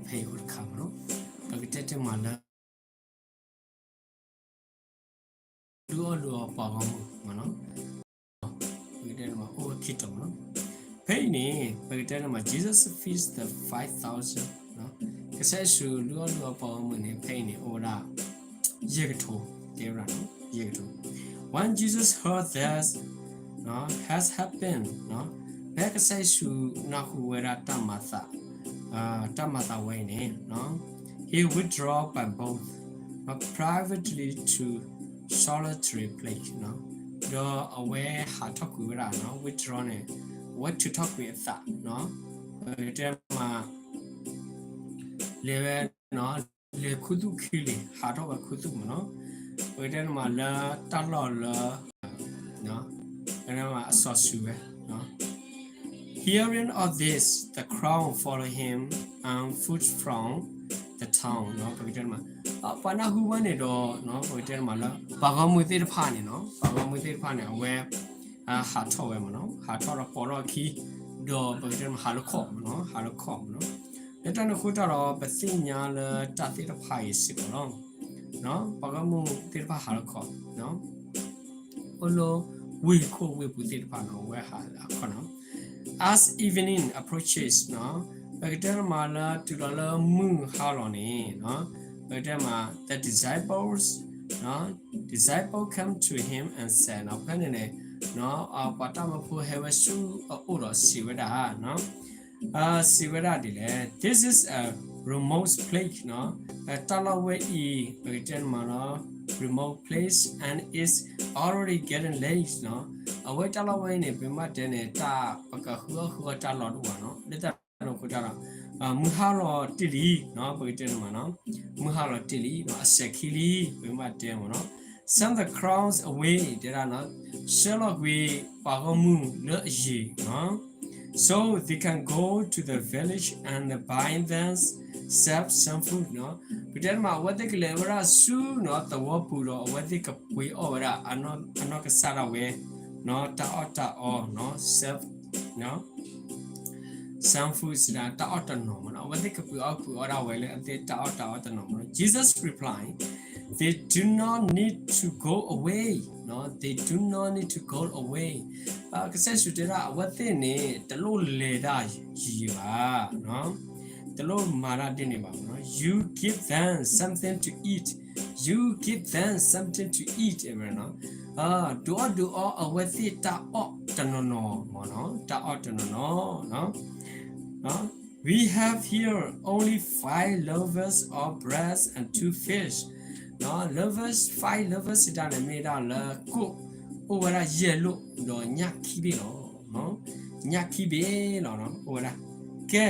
ဖဲအံၤအိၣ်တခါမ့ၢ်နီၤ, ပကတဲတဲမးလၢ ဒုးအီၣ်ဒုးအီပှၤဂီၢ်မုၢ်မ့ၢ်နီၤ, ပကတဲတဲမးအိၣ်ဝဲခံတီၤမ့ၢ်နီၤ, ဖဲအံၤန့ၣ် ပကတဲတဲမး Jesus feeds the five thousand, ကစၢ်ယ့ၣ်ၡူးဒုးအီၣ်ဒုးအီပှၤဂီၢ်မုၢ်န့ၣ် ဖဲအံၤန့ၣ် အိၣ်ဝဲဒၣ် ယဲၢ်ကထိ တဲဝဲဒၣ်နီၤ, ယဲၢ်ကထိ. When Jesus heard that has happened, ဖဲကစၢ်ယ့ၣ်ၡူးနၢ်ဟူဝဲဒၣ်တၢ်မၤသး, တၢ်မၤသးဝဲအံၤန့ၣ်, he withdrew by boat privately to solitary place, ဒီးအဝဲဟးထီၣ်ကွံာ်ဝဲဒၣ်နီၤ, withdraw န့ၣ် အဝဲထုးထီၣ်ကွံာ်အသး, ပကတဲမး လဲၤဝဲ လဲၤခူသူၣ်ခံလံၤ, ဟးထီၣ်ဝဲခူသူၣ်မ့ၢ်နီၤ, ပကတဲမးလၢတၢ်လီၢ်လၢ အစီၤစုၤဝဲ. Hearing of this, the crowd followed him on foot from the town, ပကတဲမး ပှၤနၢ်ဟူဝဲန့ၣ်ဒီး ပကတဲမးလၢ ပှၤဂီၢ်မုၢ်သ့ၣ်တဖၣ်န့ၣ်နီၤ, ပှၤဂီၢ်မုၢ်သ့ၣ်တဖၣ်န့ၣ် အဝဲ ဟးထီၣ်ဝဲမ့ၢ်နီၤ, ဟးထီၣ်ဒီးပိာ်ထီၣ်အခံ, ဒီးပကတဲမးဟးလၢခီၣ်မ့ၢ်နီၤ, ဟးလၢခီၣ်မ့ၢ်နီၤ, လၢတၢ်န့ၣ်အဃိတၢ်ဒီး ပသ့ၣ်ညါလၢတၢ်သ့ၣ်တဖၣ်အံၤစ့ၢ်ကီးလီၤ. ပှၤဂီၢ်မုၢ်သ့ၣ်တဖၣ်ဟးလၢခီၣ်, အိၣ်လၢဝ့ၢ်ခိၣ်ဝ့ၢ်ပူၤသ့ၣ်တဖၣ်နီၤ, အဝဲဟးလၢခီၣ်နီၤ. As evening approaches, ပကတဲမးလၢတုၤလီၤလၢမုၢ်ဟါလီၤန့ၣ်, ပကတဲမး the disciples, disciple come to him and said, ဖဲန့ၣ်န့ၣ် ပှၤတၢ်မၢဖိဟဲဝဲဆူအအိၣ်ဒီးစံးဝဲဒၣ် စံးဝဲဒၣ်ဒ်လဲၣ်, this is a remote place, တၢ်လီၢ်ဝဲအံၤ ပကတဲမးလီၤ remote place and it's already getting late, အဝဲတၢ်လီၢ်ဝဲအံၤန့ၣ် ပမ့ၢ်တဲန့ၣ် တၢ်ပကဃုအီၣ်ဃုအီတၢ်လီၢ်တအိၣ်ဘၣ်နီၤ, လၢတၢ်န့ၣ်အဃိတၢ်ဒီး မုၢ်ဟါလီၤတ့ၢ်လံ, ပကတဲန့ၣ်မးနီၤ, မုၢ်ဟါလီၤတ့ၢ်လံ, အစဲၤခံလံ ပမ့ၢ်တဲမးနီၤ, send the crowds away တဲဒၣ်နီၤ, ဆှၢလီၤကွံာ်ပှၤဂီၢ်မုၢ်လၢအယံၤ so they can go to the village and buy themselves some food, ပကတဲန့ၣ်မး အဝဲသ့ၣ်ကလဲၤဝဲဒၣ်ဆူနီၤ သဝီပူၤဒီး အဝဲသ့ၣ်ကပှ့ၤအီၣ်ဝဲဒၣ် အနီၢ်ကစၢ်ဒၣ်ဝဲ တၢ်အီၣ်တၢ်အီနီၤ, self, some food စံးဒၣ် တၢ်အီၣ်တနီၤမးနီၤ, အဝဲသ့ၣ်ကပှ့ၤအီၣ်ပှ့ၤအီၣ်ဒၣ်ဝဲလၢအသ့ၣ်တၢ်အီၣ်တၢ်အီတနီၤမးနီၤ, Jesus replied, they do not need to go away, they do not need to go away, ကစၢ်ယ့ၣ်ၡူးတဲဒၣ် အဝဲသ့ၣ်န့ၣ် တလိၣ်လဲၤတၢ်ယံၤယံၤဘၣ်, တလိၣ်မၤတၢ်ဒ်န့ၣ်ဘၣ်မးနီၤ, you give them something to eat, you give them something to eat ဝဲနီၤ, ဒုးအီၣ်ဒုးအီအဝဲသ့ၣ်တၢ်အီၣ်တနီၤနီၤမးနီၤ, တၢ်အီၣ်တနီၤနီၤ, we have here only five loaves of bread and two fish, loaves, five loaves စံးဒၣ်န့ၣ် မ့ၢ်ဒၣ်လၢကိၣ် အိၣ်ဝဲဒၣ်ယဲၢ်လိၣ်ဒီးညၣ်ခံဘ့ၣ်လီၤ, ညၣ်ခံဘ့ၣ်လီၤ အိၣ်ဝဲဒၣ်, ကဲ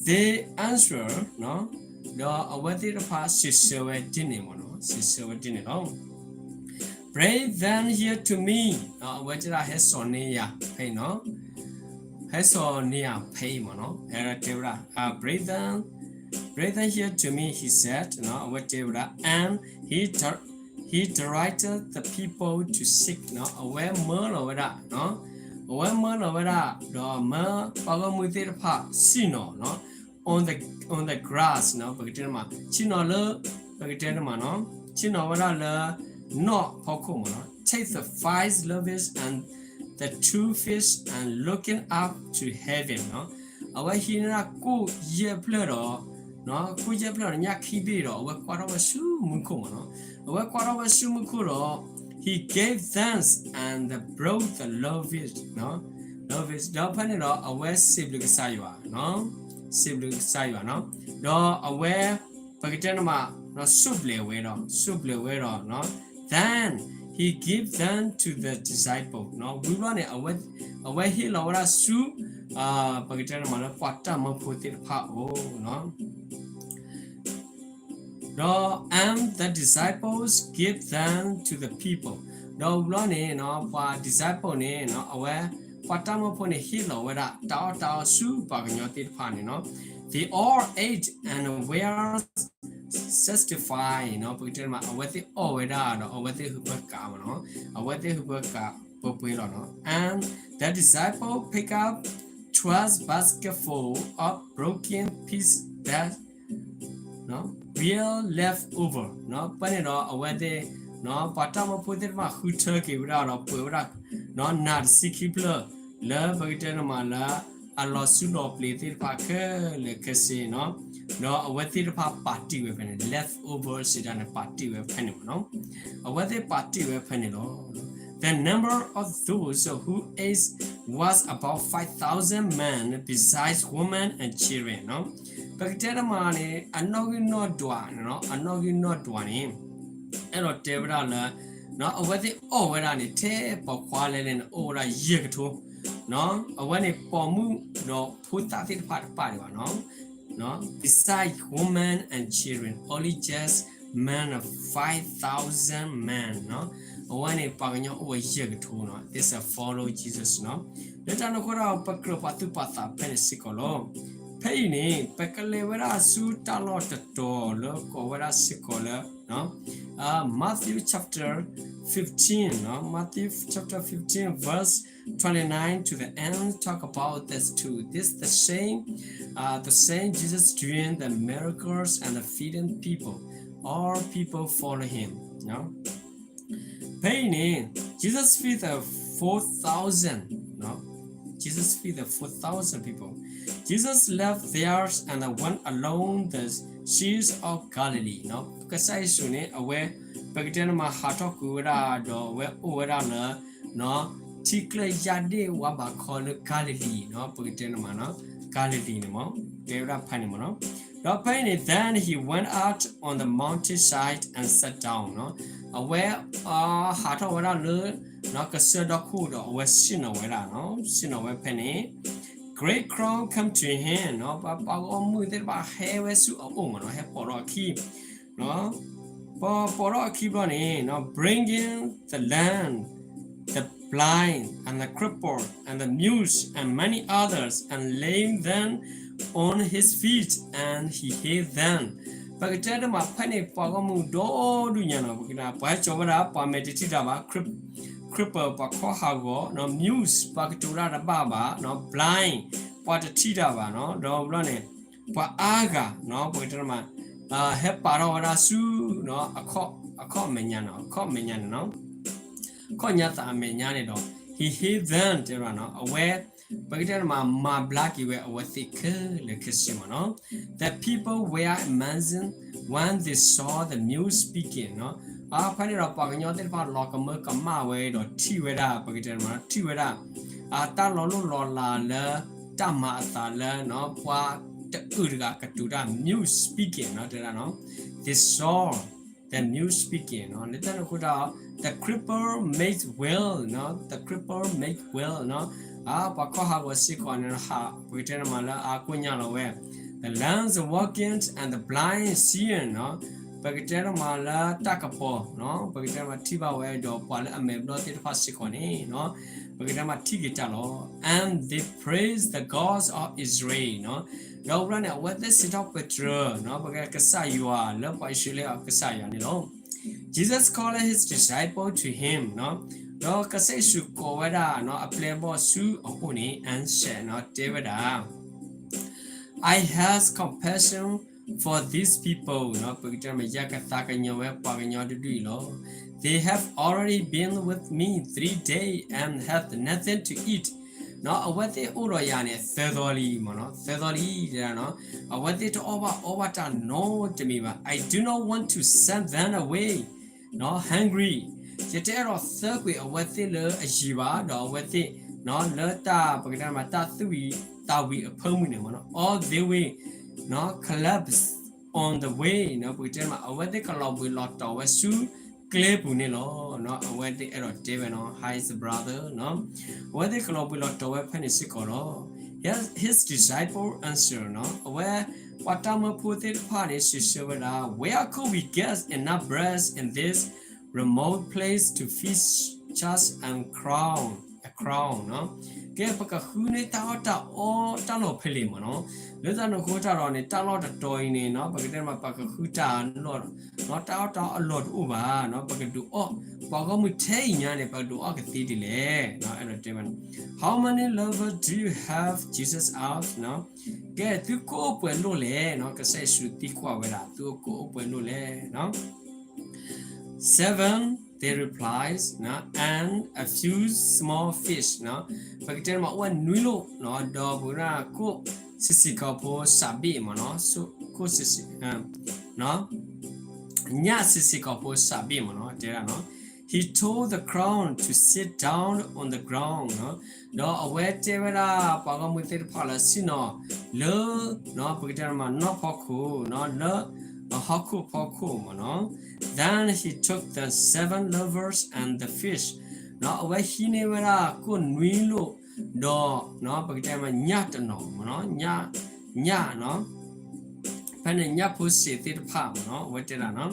they answer, ဒီးအဝဲသ့ၣ်တဖၣ်စံးဆၢဝဲဒ်န့ၣ်မးနီၤ, စံးဆၢဝဲဒ်န့ၣ်လီၤ, bring them here to me, အဝဲတဲဒၣ် ဟဲစိာ်န့ၢ်ယၤဖဲအံၤနီၤ, ဟဲစိာ်န့ၢ်ယၤဖဲအံၤမးနီၤ, အဲၣ်ဒိးတဲဝဲဒၣ် bring them, bring them here to me, he said, အဝဲတဲဝဲဒၣ် and he he directed the people to seek, အဝဲမၢလီၤဝဲဒၣ်, အဝဲမၢလီၤဝဲဒၣ် ဒီးမၢပှၤဂီၢ်မုၢ်သ့ၣ်တဖၣ်ဆ့ၣ်နီၤ on the, on the grass, ပကတဲမး ဆ့ၣ်နီၤလၢ ပကတဲမးနီၤ, ဆ့ၣ်နီၤဝဲဒၣ်လၢ နီၣ်ဖီခိၣ်မးနီၤ, take the five loaves and the two fish and looking up to heaven, အဝဲဟံးန့ၢ်ကိၣ်ယဲၢ်ဖျၢၣ်ဒီး ကိၣ်ယဲၢ်ဖျၢၣ်ဒီးညၣ်ခံဘ့ၣ်ဒီး အဝဲကွၢ်ထီၣ်ဝဲဆူမူခိၣ်မးနီၤ, အဝဲကွၢ်ထီၣ်ဝဲဆူမူခိၣ်ဒီး he gave thanks and broke the loaves, loaves, ဒီးဖဲန့ၣ်ဒီး အဝဲစံးဘျုးကစၢ်ယွၤ, စံးဘျုးကစၢ်ယွၤနီၤ, ဒီးအဝဲ ပကတဲန့ၣ်မး ဒီးစူၣ်ဘျဲးဝဲဒီး စူၣ်ဘျဲးဝဲဒီး then he give them to the disciple, ဝံၤဘျီန့ၣ် အဝဲဟ့ၣ်လီၤဝဲဒၣ်ဆူ ပကတဲန့ၣ်မးလၢပှၤတၢ်မၢဖိသ့ၣ်တဖၣ်အအိၣ် ဒီး and the disciples give them to the people, ဒီးဝံၤဘျီန့ၣ် ပှၤ disciple န့ၣ် အဝဲ ပှၤတၢ်မၢဖိန့ၣ် ဟ့ၣ်လီၤဝဲဒၣ် တၢ်အီၣ်တၢ်အီဆူပှၤကညီသ့ၣ်တဖၣ်န့ၣ်နီၤ, they all ate and were satisfied, ပကတဲမး အဝဲသ့ၣ်အီၣ်ဝဲဒၣ်ဒီး အဝဲသ့ၣ်ဟၢဖၢကးမးနီၤ, အဝဲသ့ၣ်ဟၢဖၢကးပှဲၤပှဲၤလီၤနီၤ, and the disciple pick up twelve twelve basketful of broken pieces that were left over. ဖဲန့ၣ်ဒီးအဝဲသ့ၣ် ပှၤတၢ်မၢဖိသ့ၣ်တဖၣ်ဃုထၢက့ၤဝဲဒၣ်ဒီးပှဲၤဝဲဒၣ် နးတဆံခံဖျၢၣ် လၢပကတဲတမးလၢ အလီၤဆူလီၤပျံၤသ့ၣ်တဖၣ်ခဲလၢာ်ခဲဆ့နီၤ, ဒီးအဝဲသ့ၣ်တဖၣ်ပာ်တံၢ်ဝဲဖဲန့ၣ် left over စံးတၢ်န့ၣ် ပာ်တံၢ်ဝဲဖဲန့ၣ်မ့ၢ်နီၤ, အဝဲသ့ၣ်ပာ်တံၢ်ဝဲဖဲန့ၣ်လီၤ. The number of those who ate was about five thousand men, besides women and children နီၤ. ပကတဲတမးန့ၣ် အနီၣ်ဂံၢ်နီၣ်ဒွးန့ၣ်နီၤ, အနီၣ်ဂံၢ်နီၣ်ဒွးန့ၣ် အဲၣ်ဒိးတဲဝဲဒၣ်လၢ အဝဲသ့ၣ်အီၣ်ဝဲဒၣ်န့ၣ် ထဲပိာ်ခွါလဲၣ်လဲၣ်န့ၣ် အိၣ်ဝဲဒၣ်ယဲၢ်ကထိ, အဝဲန့ၣ်ပိာ်မုၣ်ဒီးဖိသၣ်သ့ၣ်တဖၣ်တပာ်ဒံးဘၣ်နီၤ, besides women and children, only just men of five thousand men နီၤ, အဝဲန့ၣ်ပှၤကညီအိၣ်ဝဲယဲၢ်ကထိနီၤ, this follow Jesus နီၤ, လၢတၢ်န့ၣ်အဃိဒီး ပကြၢးပာ်သူၣ်ပာ်သးဖဲန့ၣ်စ့ၢ်ကီးလီၤ. ဖဲအံၤန့ၣ် ပကလဲၤဝဲဒၣ်ဆူတၢ်လီၢ်တတီၤလၢကိးဝဲဒၣ်စ့ၢ်ကီးလၢ Matthew chapter fifteen, no? Matthew chapter fifteen, verse twenty-nine to the end, talk about this too. This the same, uh, the same Jesus doing the miracles and the feeding people. All people follow him. No? ဖဲအံၤန့ၣ် Jesus feed the four thousand, no? Jesus feed the four thousand people. Jesus left theirs and went along the seas of Galilee, no? ကစၢ်ယ့ၣ်ၡူးန့ၣ် အဝဲ ပကတဲန့ၣ်မး ဟးထီၣ်ကွံာ်ဝဲဒၣ်ဒီးအဝဲအိၣ်ဝဲဒၣ်လၢ ထံကျၢၢ်ယၢ်ဒ့ၣ်ဝါဘးခီလၢ Galilee နီၤ, ပကတဲန့ၣ်မးနီၤ, Galilee န့ၣ်မး, တဲဝဲဒၣ်ဖဲန့ၣ်မးနီၤ. ဒီးဖဲအံၤန့ၣ် then he went out on the mountainside and sat down နီၤ, အဝဲ ဟးထီၣ်ဝဲဒၣ်လၢ ကစၢၢ်ဒီခိၣ်ဒီးအဝဲဆ့ၣ်နီၤဝဲဒၣ်နီၤ, ဆ့ၣ်နီၤဝဲဖဲန့ၣ် Great crowd come to him နီၤ, ပှၤပှၤဂီၢ်မုၢ်သ့ၣ်တဖၣ်ဟဲဝဲဆူအအိၣ်မးနီၤ, ဟဲပိာ်ထီၣ်အခံ ပပိာ်ထီၣ်အခံဘျီန့ၣ် bringing the lame, the blind, and the crippled, and the mute, and many others, and laying them on his feet, and he healed them. ပကတဲတမးဖဲန့ၣ် ပှၤဂီၢ်မုၢ်ဒီဒူၣ်ညါနီၤ, ပကတဲ ပှၤဟဲစိာ်ဝဲဒၣ် ပှၤမဲာ်တထံၣ်တၢ်ဘၣ်, cripple ပှၤခီၣ်ဟးဂီၤ, mute ပှၤကတိၤတၢ်တဘၣ်ဘၣ်, blind ပှၤတထံၣ်တၢ်ဘၣ်နီၤ, ဒီးဘျီန့ၣ် ပှၤအါဂၤနီၤ, ပကတဲတမး ဟဲပာ်ထီၣ်ဝဲဒၣ်ဆူ အခီၣ်အမဲာ်ညါနီၤ, အခီၣ်အမဲာ်ညါန့ၣ်နီၤ, ခီၣ်ညါသးအမဲာ်ညါန့ၣ်ဒီး he healed them တဲဝဲဒၣ်နီၤ, အဝဲ ပကတဲတမး မၤဘျါက့ၤဝဲအဝဲသ့ၣ်ခဲလၢာ်ခဲဆ့မးနီၤ. The people were amazed when they saw the mute speaking နီၤ, အဖဲန့ၣ်ဒီးပှၤကညီသ့ၣ်တဖၣ်လီၤကမၢကမၣ်ဝဲဒီးထံၣ်ဝဲဒၣ် ပကတဲတမး ထံၣ်ဝဲဒၣ် အတၢ်လီၤလိၢ်လီၤလးလၢ တၢ်မၤအသးလၢ ပှၤတအုၣ်တဂၤကတိၤတၢ် mute speaking နီၤ, တဲဒၣ်နီၤ, they saw the mute speaking နီၤ, လၢတၢ်န့ၣ်အဃိဒီး the cripple made well နီၤ, the cripple made well နီၤ, အပှၤခီၣ်ဟးဂီၤစ့ၢ်ကီးန့ၣ် ဟး ပကတဲန့ၣ်မးလၢအကိညၢ်လီၤဝဲ the lame walking and the blind seeing နီၤ, ပကတဲန့ၣ်မးလၢတၢ်ကပီၤနီၤ, ပကတဲမးထံၣ်ဘၣ်ဝဲဒီးပှၤလၢအမဲာ်ဘျီၣ်သ့ၣ်တဖၣ်စ့ၢ်ကီးန့ၣ်နီၤ, ပကတဲမးထံၣ်က့ၤတၢ်လီၤ. And they praise the God of Israel နီၤ, ဒီးဝဲန့ၣ် အဝဲသ့ၣ်စံးထီၣ်ပတြၢၤနီၤ, ပကတဲကစၢ်ယွၤလၢပှၤအံၣ်စရ့လးအကစၢ်ယွၤန့ၣ်လီၤ. Jesus called his disciple to him နီၤ, ဒီးကစၢ်ယ့ၣ်ၡူးကိးဝဲဒၣ်နီၤ အပျဲၢ်အဘီၣ်ဆူအအိၣ်န့ၣ် and said နီၤ, တဲဝဲဒၣ် I have compassion for these people နီၤ, ပကတဲမး ယကသးကညီၤဝဲပှၤကညီတဒူၣ်အံၤလီၤ. They have already been with me three days and have nothing to eat နီၤ, အဝဲသ့ၣ်အိၣ်ဒီးယၤန့ၣ် သၢသီလံမးနီၤ, သၢသီလံတဲဒၣ်နီၤ, အဝဲသ့ၣ်တအီၣ်ဘၣ်အီဘၣ်တၢ်နီတမံၤဘၣ်. I do not want to send them away နီၤ hungry, ယတအဲၣ်ဒိးသၢကွံာ်အဝဲသ့ၣ်လၢအယံၤဘၣ်, ဒီးအဝဲသ့ၣ်နီၤ လၢတၢ် ပကတဲမး တၢ်သူၣ်ဝံၤသးဝံၤအဖၢမုၢ်န့ၣ်မးနီၤ, or they will နီၤ collapse on the way နီၤ, ပကတဲမး အဝဲသ့ၣ်ကလီၤဘှံးလီၤတီၤဝဲဆူကျဲပူၤန့ၣ်လီၤ. အဝဲသ့ၣ်အဲၣ်ဒိးတဲဝဲနီၤ his brother နီၤ, အဝဲသ့ၣ်ကလီၤဘှံးလီၤတီၤဝဲဖဲန့ၣ်စ့ၢ်ကီးလီၤ. His disciple answer နီၤ, အဝဲပှၤတၢ်မၢဖိသ့ၣ်တဖၣ်န့ၣ် စံးဆၢဝဲဒၣ် Where could we get enough bread in this remote place to feed such a crowd, a crowd နီၤ, ကဲ ပကဃုန့ၢ်တၢ်အီၣ်တၢ်အီတၢ်လီၢ်ဖဲလဲၣ်မ့ၢ်နီၤ. လၢတၢ်န့ၣ်အဃိတၢ်ဒီးန့ၣ် တၢ်လီၢ်တတီၤအံၤန့ၣ်နီၤ ပကတဲမး ပကဃုတၢ်အီၣ်တၢ်အီအလီၢ်တအိၣ်ဘၣ်, ပကဒုးအီၣ် ပှၤဂီၢ်မုၢ်ထဲအံၤညါန့ၣ် ပကဒုးအီၣ်ကသ့ဒ်လဲၣ်. အဲၣ်ဒိးတဲဘၣ်န့ၣ် How many lovers do you have Jesus asked? ကဲ သုကိၣ်အိၣ်ပှဲၤလိၣ်လဲၣ်နီၤ. ကစၢ်ယ့ၣ်ၡူးသံကွၢ်ဝဲဒၣ် သုကိၣ်အိၣ်ပှဲၤလိၣ်လဲၣ်. Seven, they replies, and a few small fish. ပကတဲမး အိၣ်ဝဲနွံလိၣ်နီၤ ဒီးပဝဲဒၣ်ကိၣ်ဆံးဆံးကိာ်ဖိစးဘ့ၣ်မ့ၢ်နီၤ, ကိၣ်ဆံးဆံး ညၣ်ဆံးဆံးကိာ်ဖိစးဘ့ၣ်မ့ၢ်နီၤ တဲဒၣ်နီၤ. He told the crowd to sit down on the ground. ဒီးအဝဲတဲဝဲဒၣ်ပှၤဂီၢ်မုၢ်သ့ၣ်တဖၣ်လၢဆ့ၣ်နီၤလၢ ပကတဲမးနီၢ်ဖီခိၣ်နီၤ လၢအဟီၣ်ခိၣ်ဖီခိၣ်မ့ၢ်နီၤ. Then he took the seven loaves and the fish. အဝဲဟံးန့ၢ်ဝဲဒၣ်ကိၣ်နွံလိၣ် ဒီးပကတဲမးညၣ်တနီၤမ့ၢ်နီၤ, ညၣ် ညၣ်နီၤ ဖဲန့ၣ်ညၣ်ဖိစ့းသ့ၣ်တဖၣ်မ့ၢ်နီၤ အဝဲတဲဒၣ်နီၤ.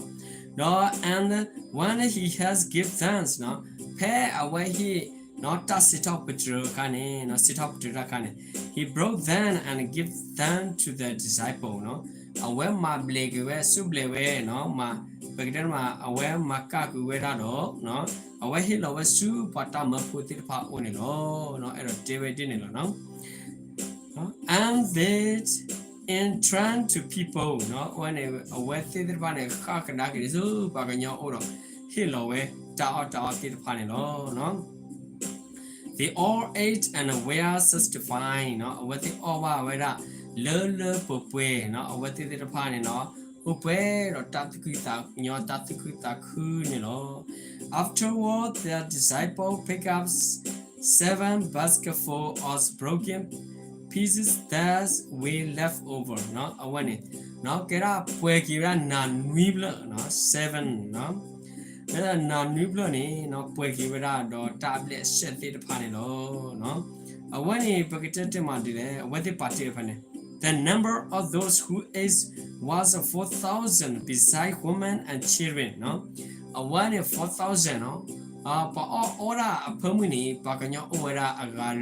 ဒီး and when he has give thanks နီၤ ဖဲအဝဲဟ့ၣ်နီၤ တၢ်စံးထီၣ်ပတြၢၤအခါန့ၣ်နီၤ စံးထီၣ်ပတြၢၤတၢ်အခါန့ၣ် he broke them and give them to the disciple နီၤ အဝဲမၤဘျဲးက့ၤဝဲ စူၢ်ဘျဲးဝဲနီၤ မၤ ပကတဲမး အဝဲမၤကၢ်ကွံာ်ဝဲဒၣ်ဒီး အဝဲဟ့ၣ်လီၤဝဲဆူပှၤတၢ်မၢဖိသ့ၣ်တဖၣ်အအိၣ်န့ၣ်လီၤ. အဲၣ်ဒိးတဲဝဲဒ်န့ၣ်လီၤနီၤ. And they entrust to people နီၤ အဝဲန့ၣ် အဝဲသ့ၣ်သ့ၣ်တဖၣ်န့ၣ် ဃၣ်ကဒါက့ၤဆူပှၤကညီအအိၣ်ဒီး ဟ့ၣ်လီၤဝဲတၢ်အီၣ်တၢ်အီသ့ၣ်တဖၣ်န့ၣ်လီၤ. They all ate and were satisfied နီၤ အဝဲသ့ၣ်အီၣ်ဘၣ်ဝဲဒၣ် လၢလၢပှဲၤပှဲၤနီၤ အဝဲသ့ၣ်သ့ၣ်တဖၣ်န့ၣ်နီၤ အိၣ်ပှဲၤဒီးတၢ်သူၣ်ခုသးညီ တၢ်သူၣ်ခုသးခုန့ၣ်လီၤ. Afterward, the disciple pick up seven basketful of broken pieces that were left over နီၤ အဝဲန့ၣ် ကဲဒၣ်ပှဲၤက့ၤဝဲဒၣ်နၤနွံဖျၢၣ်နီၤ seven နီၤ လၢနၤနွံဖျၢၣ်န့ၣ်နီၤ ပှဲၤက့ၤဝဲဒၣ်ဒီးတၢ်အဘျဲၣ်အစဲးသ့ၣ်တဖၣ်န့ၣ်လီၤ. အဝဲန့ၣ် ပကတဲတဲမးဒ်လဲၣ် အဝဲသ့ၣ်ပာ်တ့ၢ်ဖဲန့ၣ် the number of those who ate was four thousand beside women and children နီၤ အဝဲန့ၣ် four thousand နီၤ ပှၤအီၣ်အီဒၣ်အဖၢမုၢ်န့ၣ် ပှၤကညီအိၣ်ဝဲဒၣ်အဂၤ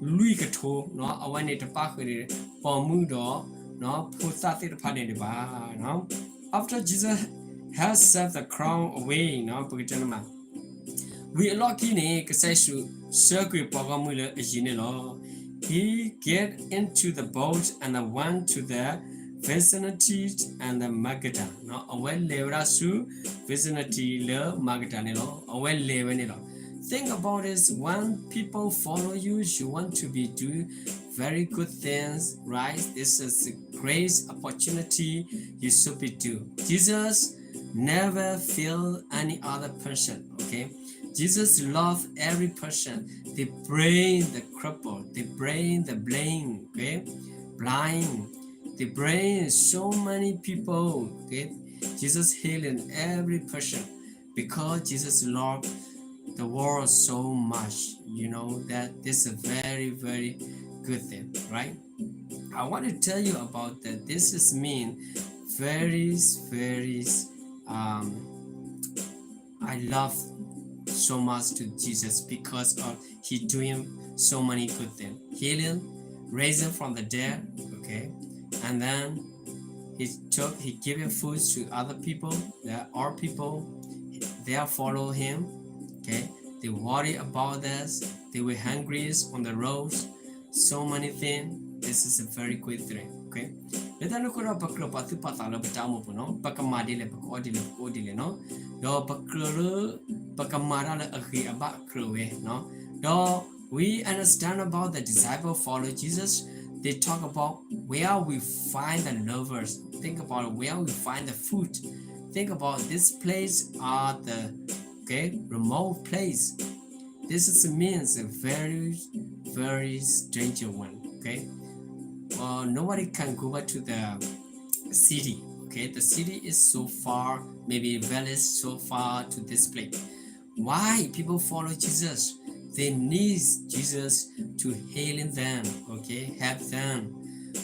လွံၢ်ကထိနီၤ အဝဲန့ၣ်တပၣ်ဃုာ်ဒီး ပိာ်မုၣ်ဒီး ဖိသၣ်သ့ၣ်တဖၣ်န့ၣ်ဒံးဘၣ်. After Jesus had sent the crowd away နီၤ ပကတဲန့ၣ်မး ဝံၤအလီၢ်ခံန့ၣ် ကစၢ်ယ့ၣ်ၡူးဆှၢကွံာ်ပှၤဂီၢ်မုၢ်လၢအယံၤန့ၣ်လီၤ. He get into the boat and went to the vicinity and the Magdala နီၤ အဝဲလဲၤဝဲဒၣ်ဆူ vicinity လၢ Magdala န့ၣ်လီၤ အဝဲလဲၤဝဲန့ၣ်လီၤ. Think about this, when people follow you, you want to be do very good things, right? This is a great opportunity you should be do. Jesus never fail any other person, okay? Jesus love every person. They bring the cripple, they bring the blind, okay? Blind. They bring so many people, okay? Jesus healing every person because Jesus loved the world so much. You know that this is a very, very good thing, right? I want to tell you about that. This is mean very, very, um, I love so much to Jesus because of he doing so many good things. Healing, raising from the dead, okay? And then he took, he giving food to other people, that all people, they follow him, okay? They worry about this, they were hungry on the roads, so many things. This is a very good thing, okay? လၢတၢ်န့ၣ်အဃိဒီး ပကြၢးပာ်သူၣ်ပာ်သးလၢပတၢ်အိၣ်မူပူၤနီၤ ပကမၤဒ်လဲၣ် ပကအိၣ်ဒ်လဲၣ် ပကအိၣ်ဒ်လဲၣ်နီၤ ဒီးပကြၢးလၢ ပကမၤတၢ်လၢအဂ့ၤအဘၣ်ကြၢးဝဲနီၤ ဒီး we understand about the disciple follow Jesus, they talk about where we find the lovers, think about where we find the food, think about this place are the, okay, remote place. This is means a very, very stranger one, okay? Well, nobody can go back to the city, okay? The city is so far, maybe village so far to this place. Why people follow Jesus? They need Jesus to healing them, okay? Help them,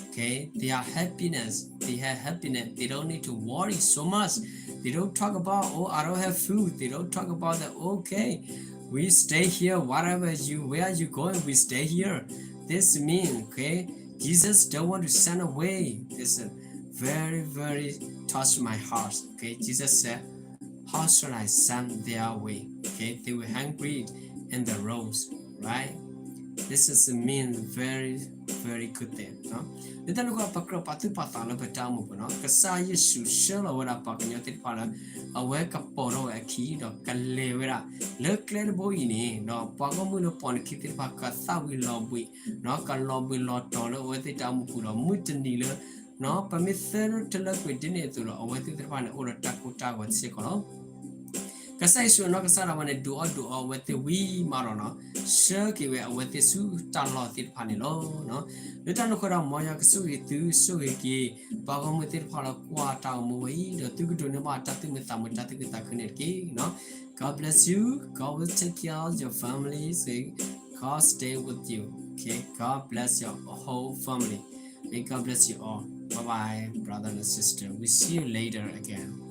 okay? They are happiness. They have happiness. They don't need to worry so much. They don't talk about, oh, I don't have food. They don't talk about that, okay? we stay here, whatever you, where you going, we stay here. This mean, okay, Jesus don't want to send away. This is very, very touch my heart. Okay, Jesus said, how shall I send their way? Okay, they were hungry in the roads, right? This is mean very, very good thing. လၢတၢ်န့ၣ်အဃိ ပကြၢးပာ်သူၣ်ပာ်သးလၢပတၢ်အိၣ်မူပူၤနီၤ. ကစၢ်ယ့ၣ်ၡူးဆှၢလီၤဝဲဒၣ်ပှၤကညီသ့ၣ်တဖၣ်လၢ အဝဲကပိာ်ထီၣ်ဝဲအခံဒီးကလဲၤဝဲဒၣ် လၢကျဲတဘိအံၤန့ၣ် ဒီးပှၤဂီၢ်မုၢ်လၢပိာ်နခံသ့ၣ်တဖၣ် ကသၣ်ဝံၤလီၤဘှံး ကလီၤဘှံးလီၤတီၤလၢအဝဲသ့ၣ်တၢ်အိၣ်မူပူၤဒီး မုၢ်တနံၤလၢ ပမ့ၢ်သၢထလၢကွံာ်ဒ်န့ၣ်အသိးဒီး အဝဲသ့ၣ်သ့ၣ်တဖၣ်န့ၣ် အိၣ်ဒီးတၢ်ကိၢ်တၢ်ဂီၤစ့ၢ်ကီးလီၤ. ကစၢ်ယ့ၣ်ၡူးအနီၢ်ကစၢ်ဒၣ်ဝဲန့ၣ် ဒုးအီၣ်ဒုးအီအဝဲသ့ၣ်ဝံၤမးဒီးနီၤ ဆှၢက့ၤဝဲအဝဲသ့ၣ်ဆူတၢ်လီၢ်သ့ၣ်တဖၣ်န့ၣ်လီၤ. လၢတၢ်န့ၣ်အဃိဒီး မ်ယွၤကဆိၣ်ဂ့ၤသု ဆိၣ်ဂ့ၤက့ၤ ပှၤဂီၢ်မုၢ်သ့ၣ်တဖၣ်လၢကွၢ်တၢ်အိၣ်မူဝဲအံၤ ဒီးသုကဒိးန့ၢ်ဘၣ်တၢ်သူၣ်မုာ်သးမုာ် တၢ်သူၣ်ခုသးခုန့ၣ်တက့ၢ်. God bless you. God will take care of your family. Say, God stay with you. Okay. God bless your whole family. May God bless you all. Bye bye, brother and sister. We see you later again.